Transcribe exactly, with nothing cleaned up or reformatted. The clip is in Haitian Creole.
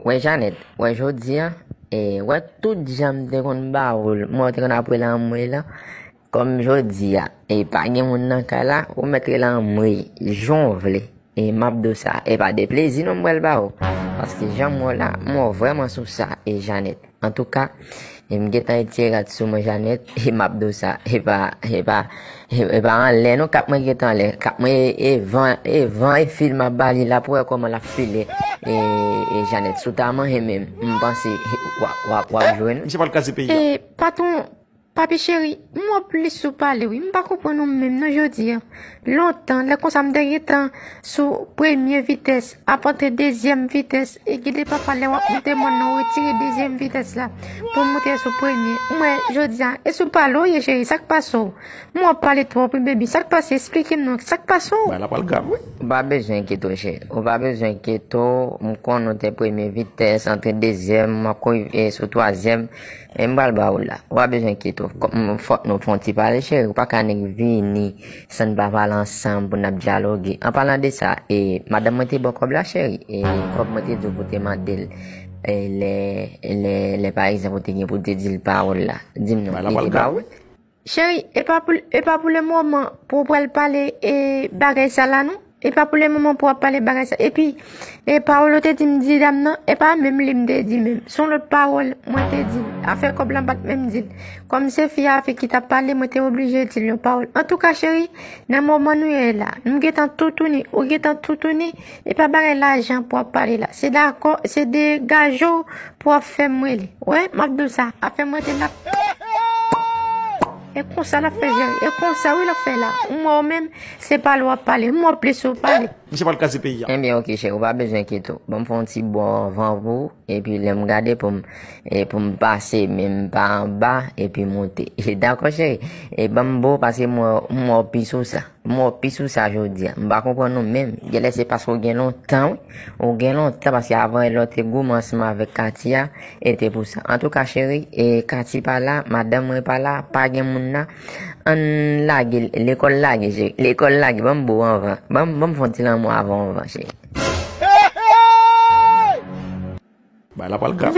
Wè Janèt, wè jodi a, e, wè tout jan m te konn ba ou l, mwen te konn ap rele anmwey lan, kòm jodi a, e pa gen moun nan kay la, ou mèt rele anmwey, jan w vle. E m ap di w sa, e pa de plezi non m pral ba ou. Paske jan m wè w la, m wè w vrèman sou sa, e Janèt. Antouka, e m gentan retire rad sou mwen, Janèt, e m ap di w sa, e pa, e pa, e, e pa anlè non, kap mwen gentan anlè, kap mwen e, e van, e van e fil m ap ba li la pou wè kòman l ap file, e, e Janèt, si w ta manje menm, m panse, e, w ap, w ap, w ap jwe non. Misye pral kraze peyi a. E, patwon, papi cheri, m wè w plis ou pale wi, m pa konprann ou menm non jodi a. Lontan, lè konsa m te gentan sou premye vitès, ap antre dezyèm vitès, e gide papa lè w ap moute mòn nan, w retire dezyèm vitès la pou w moute sou premye. M wè jodi a, e sou pale w ye cheri, sa k pase w? M wè w pale twòp wi baby, sa k pase? Esplike m non, sa k pase w? Bagay la pral grav wi. Ou pa bezwen enkyete w cheri, ou pa bezwen enkyete w, m konnen w te premye vitès, antre dezyèm, m ap kouri e sou twazyèm, e m pral ba ou la. Ou pa bezwen enkyete w, kòm fòk nou fè yon ti pale cheri, ou pa ka nèk vini san n pa pale ansanm pou n ap dyaloge. An palan de sa, e madanm mwen te ba w kòb la cheri, e kòb mwen te di w pou te mande l, e lè, lè, lè pa egzanp ou te gen pou te di l pawòl la, di m non, li te ba ou? Cheri, e pa pou, e pa pou le moman pou w pral pale e bagay sa la non. E pa pou le moman pou w ap pale bagay sa. Epi, e pawòl ou te di m di dam nan, e pa menm li m te di menm. Se yon lòt pawòl mwen te di l. Afè kòb lan m pa t menm di l. Kòm se fi a avèk ki t ap pale, mwen te oblije di l yon pawòl. Antouka cheri, nan moman nou ye la, m gentan toutouni, ou gentan toutouni, e pa bagay lajan pou w ap pale la. Se dakò, se de gaje w pou w ap fè m rele. Wè, m ap di w sa, afè m rete la. E konsa l ap fè jere, e konsa wi l ap fè la. M wè w menm, se pale w ap pale, m wè w plis ou pale. Misye pral kraze peyi a. Ebyen, oke, cheri, ou pa bezwen enkyete w. Ban m fè yon ti bò anvan pou ou, epi lè m gade pou m, e pou m pase, men m pa anba, epi monte. E dakò, cheri, e ban m bo, paske m wè, m wè w pi sou sa. M wè w pi sou sa jodi a. M pa konprann ou menm. Genlè se paske w gen lontan, wi. Ou gen lontan, paske avan lè w te goumen ansanm avèk Katia, e te pou sa. Antouka, cheri, e Kati pa la, madanm mwen pa la, pa gen moun nan. Ann lage, lekòl lage, cheri. Lekòl lage, ban m bo anvan. Ban m, ban m fè yon ti lanmou avan anvan, cheri. Bagay la pral grav.